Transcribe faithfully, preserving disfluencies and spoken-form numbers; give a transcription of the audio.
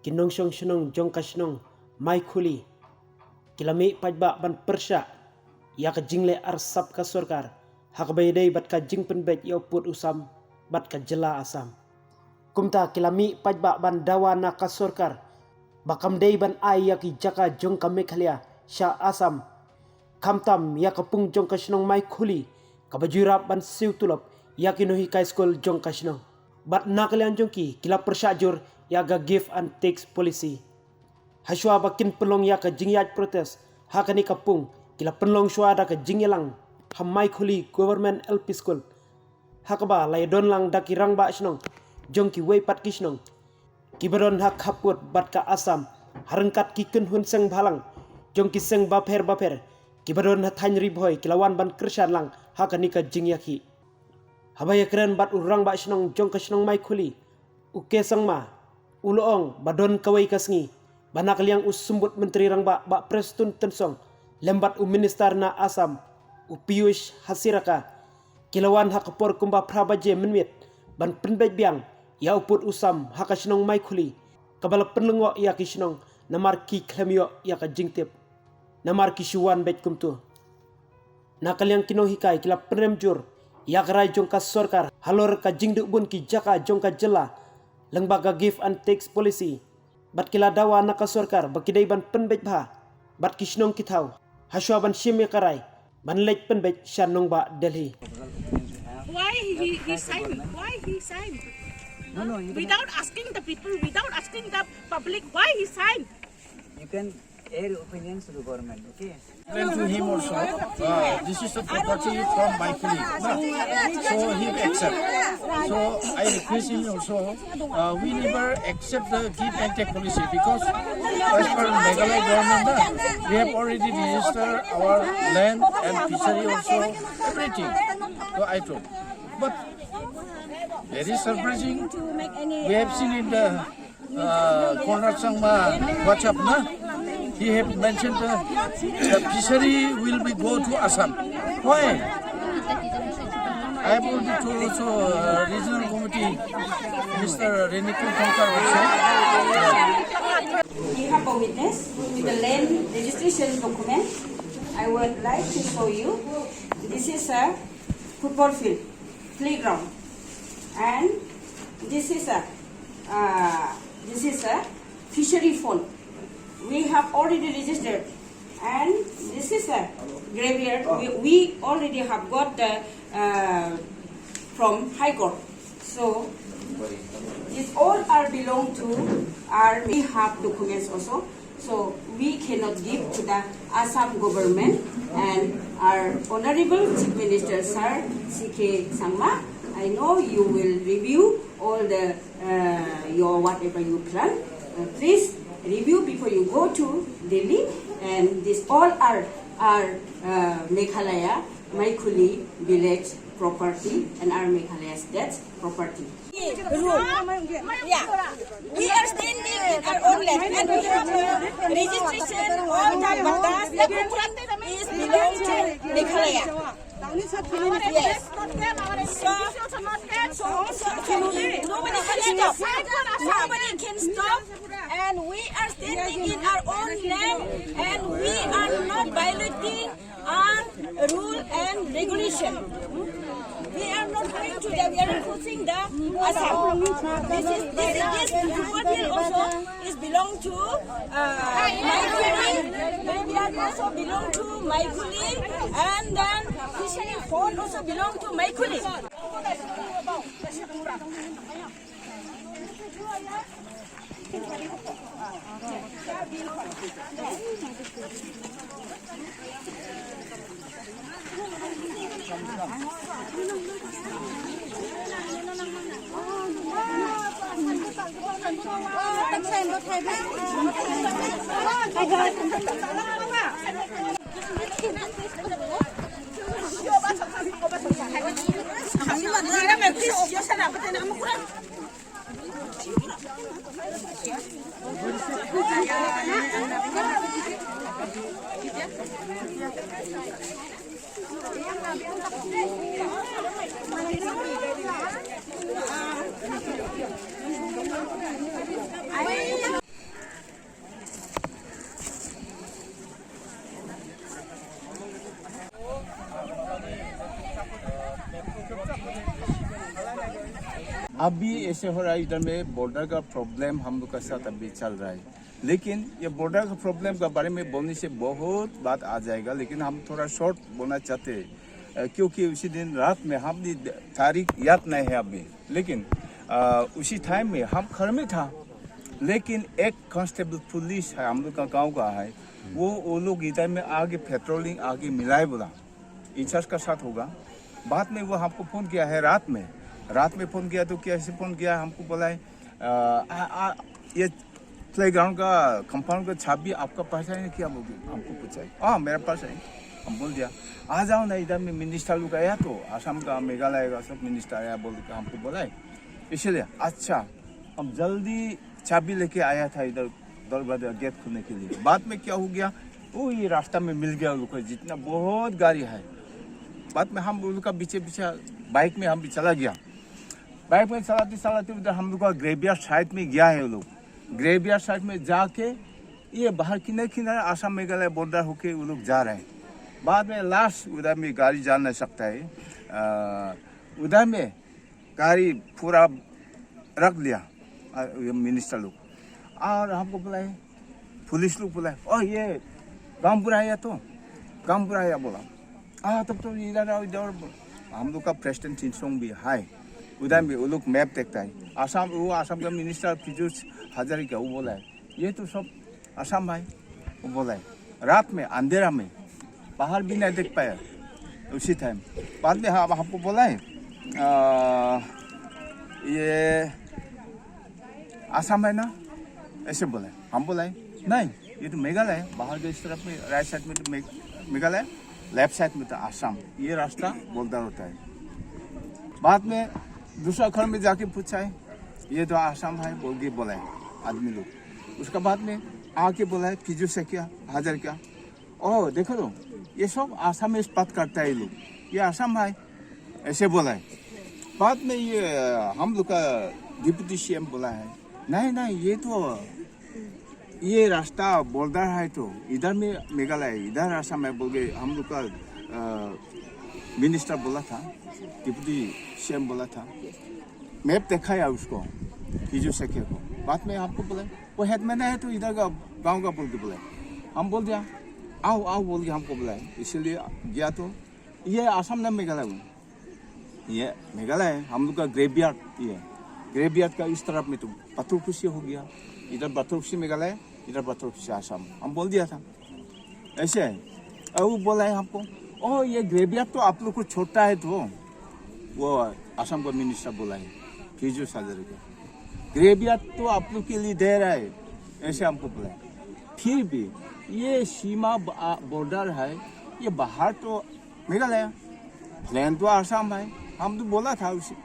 ki nongshong shnong jong ka shnong Maikhuli ki la mih paidbah ban pyrshah ïa ka jingleh arsap ka sorkar ha kaba ïadei bad ka jingpynbeit ïa u pud u sam bad ka jylla Assam. Kumta ki la mih paidbah ban dawa na ka sorkar ba kam dei ban ai ïa ki jaka jong ka Meghalaya sha Assam, khamtam ïa ka pung jong ka shnong Maikhuli kaba ju ïarap ban siew tulop ïa ki nonghikai skul jong ka shnong. Bad na ka liang jong ki, ki la pyrshah jur ïa ka give and take policy. Hashwa ba kin pynlong ïa ka jingïaid protest ha kane ka pung, ki la pynlong shuwa da ka jingïalang ha Maikhuli Government L P School, ha kaba la ïadon lang da ki rangbah shnong jong kiwei pat ki shnong kiba don ha khappud bad ka Assam, ha ryngkat ki kynhun seng bhalang jong ki seng bapher bapher kiba don ha thaiñ Ri Bhoi, ki la wan ban kyrshan lang ha kane ka jingïakhih. Haba ïakren bad u rangbah shnong jong ka shnong Maikhuli, u K Sangma, u la ong ba don kawei ka sngi ba na ka liang u Symbud Myntri Rangbah Bah Prestone Tynsong lem bad u Minister na Assam, u Piyush Haricharan, ki la wan ha ka por kumba phra baje mynmiet ban pynbeit biang ïa u pud u sam ha ka shnong Maikhuli, kaba la pynlyngngoh ïa ki shnong namar ki khlem ïoh ïa ka jingtip, namar ki shu wan beit kumto. Na ka liang ki nonghikai, ki la pynrem jur ïa ka rai jong ka sorkar halor ka jingduh bun ki jaka jong ka jylla lyngba ka give and take policy. Bad ki la dawa na ka sorkar ba ki dei ban pynbeit bha bad ki shnong ki thaw, hashwa ban shim ïa ka rai ban leit pynbeit sha nongbah Delhi. Why he, he signed? Why he signed? No, no, you cannot. Without asking the people, without asking the public, why he signed? You can air your opinions to the government, okay? Explain to him also, uh, this is the property from Maikhuli, na? So he accept. So I request him also, uh, we never accept the give and take policy because as per Meghalaya government, na, we have already registered our land and fishery also, everything. So I told. But very surprising, we have seen in the uh, Conrad Sangma WhatsApp, na? He have mentioned the, the fishery will be go to Assam. Why? I have already told also, uh, regional committee, Mister Renikul Thongkar also. We have a witness with the land registration document. I would like to show you. This is a football field, playground, and this is a, uh, this is a fishery pond. We have already registered, and this is a graveyard. We, we already have got the, uh, from High Court. So these all are belong to our, we have documents also. So we cannot give to the Assam government and our Honorable Chief Minister Sir C K Sangma. I know you will review all the, uh, your whatever you plan. Uh, please review before you go to Delhi. And this all are, are, uh, Meghalaya, Maikhuli village property and our Meghalaya state property. Rule. Yeah. We are standing in our own land and we have a registration, all the batas, everything is belong to Meghalaya. Yes. So, so, so, so, nobody can stop. Nobody can stop. And we are standing in our own land and we are not violating our rule and regulation. We are not going to the, we are enforcing the Assam. This is, this is, this football field also is belong to, uh, Maikhuli. Graveyard also belong to Maikhuli. And then fishery pond also belong to Maikhuli. अभी ऐसे हो रहा है, इधर में बॉर्डर का प्रॉब्लम हम लोग का साथ अभी चल रहा है, लेकिन ये बॉर्डर का प्रॉब्लम का बारे में बोलने से बहुत बात आ जाएगा, लेकिन हम थोड़ा शॉर्ट बोलना चाहते हैं, अ, क्योंकि उसी दिन रात में, हमने तारीख याद नहीं है अभी, लेकिन अ, उसी टाइम में हम घर में था, लेकिन एक कांस्टेबल पुलिस है, हम लोग का गांव का है, वो वो लोग इधर में आगे पेट्रोलिंग आगे मिलाए बोला, इंचार्ज का साथ होगा। बाद में वो हमको फोन किया है रात में। रात में फोन किया तो कैसे फोन किया, हमको बोला है, "आ, आ, आ, ये प्लेग्राउंड का कंपाउंड का चाबी आपका पास है क्या?" बोल के हमको पूछा है। "हाँ, मेरे पास है।" हम बोल दिया, "आ जाओ ना, इधर में मिनिस्टर लोग आया तो, आसाम का, मेघालय का सब मिनिस्टर आया," बोल के हमको बोला है। इसलिए अच्छा, हम जल्दी चाबी लेके आया था इधर दरवाजा गेट खोलने के लिए। बाद में क्या हो गया, वो ये रास्ता में मिल गया उन लोग को, जितना बहुत गाड़ी है। बाद में हम उन लोग का पीछे पीछे बाइक में हम भी चला गया। बाइक में चलाते चलाते उधर हम लोग का ग्रेवयार्ड साइड में गया है वो लोग। ग्रेवयार्ड साइड में जाके ये बाहर किनारे किनारे आसाम मेघालय बॉर्डर होके वो लोग जा रहे हैं। बाद में लास्ट उधर में गाड़ी जा नहीं सकता है, अ, उधर में गाड़ी पूरा रख लिया, अ, ये मिनिस्टर लोग। और हमको बुलाए, पुलिस लोग बुलाए, "ओ, ये गांव बुढ़ाया तो, गांव बुढ़ाया," बोला। "आ, तब तो इधर आओ, इधर।" हम लोग का प्रेसिडेंट चिनसोंग भी है, उधर भी वो लोग मैप देखता है। आसाम, वो आसाम का मिनिस्टर पीयूष हजारिका, वो बोला है, "ये तो सब आसाम है," वो बोला है। रात में अंधेरा में बाहर भी नहीं देख पाया उसी टाइम। बाद में हम, हमको बोला है, "आ, ये आसाम है ना?" ऐसे बोला है। हम बोला है, "नहीं, ये तो मेघालय है, बाहर के इस तरफ में, राइट साइड में तो मेघ-, मेघालय, लेफ्ट साइड में तो आसाम, ये रास्ता बॉर्डर होता है।" बाद में दूसरा घर में जाके पूछा है, "ये तो आसाम है," बोल के बोला है आदमी लोग। उसके बाद में आके बोला है, "पीयूष हजारिका, हजारिका, ओ, देखो तो, ये सब आसामीज बात करता है ये लोग, ये आसाम है," ऐसे बोला है। बाद में ये, अ, हम लोग का डिप्टी सीएम बोला है, "नहीं, नहीं, ये तो, ये रास्ता बॉर्डर है तो, इधर में मेघालय है, इधर आसाम है," बोल के हम लोग का, अ, मिनिस्टर बोला था, डिप्टी सीएम बोला था। मैप दिखाया उसको, पीयूष हजारिका को। बाद में हमको बोला, "वो हेडमैन है तो इधर का, गांव का," बोल के बोला। हम बोल दिया, "आओ, आओ," बोल के हमको बोला। इसीलिए गया तो ये आसाम ना मेघालय में, ये मेघालय है, हम लोग का ग्रेवयार्ड ये, ग्रेवयार्ड का इस तरफ में तो पाथरकुशी हो गया, इधर पाथरकुशी मेघालय, इधर पाथरकुशी आसाम, हम बोल दिया था। ऐसे है। और वो बोला है हमको, "ओ, ये ग्रेवयार्ड तो आप लोग को छोड़ता है तो," वो आसाम का मिनिस्टर बोला है, पीयूष हजारिका, "ग्रेवयार्ड तो आप लोग के लिए दे रहा है," ऐसे हमको बोला है। फिर भी ये सीमा ब-, आ, बॉर्डर है, ये बाहर तो मेघालय, प्लेन तो आसाम है, हम तो बोला था उसे।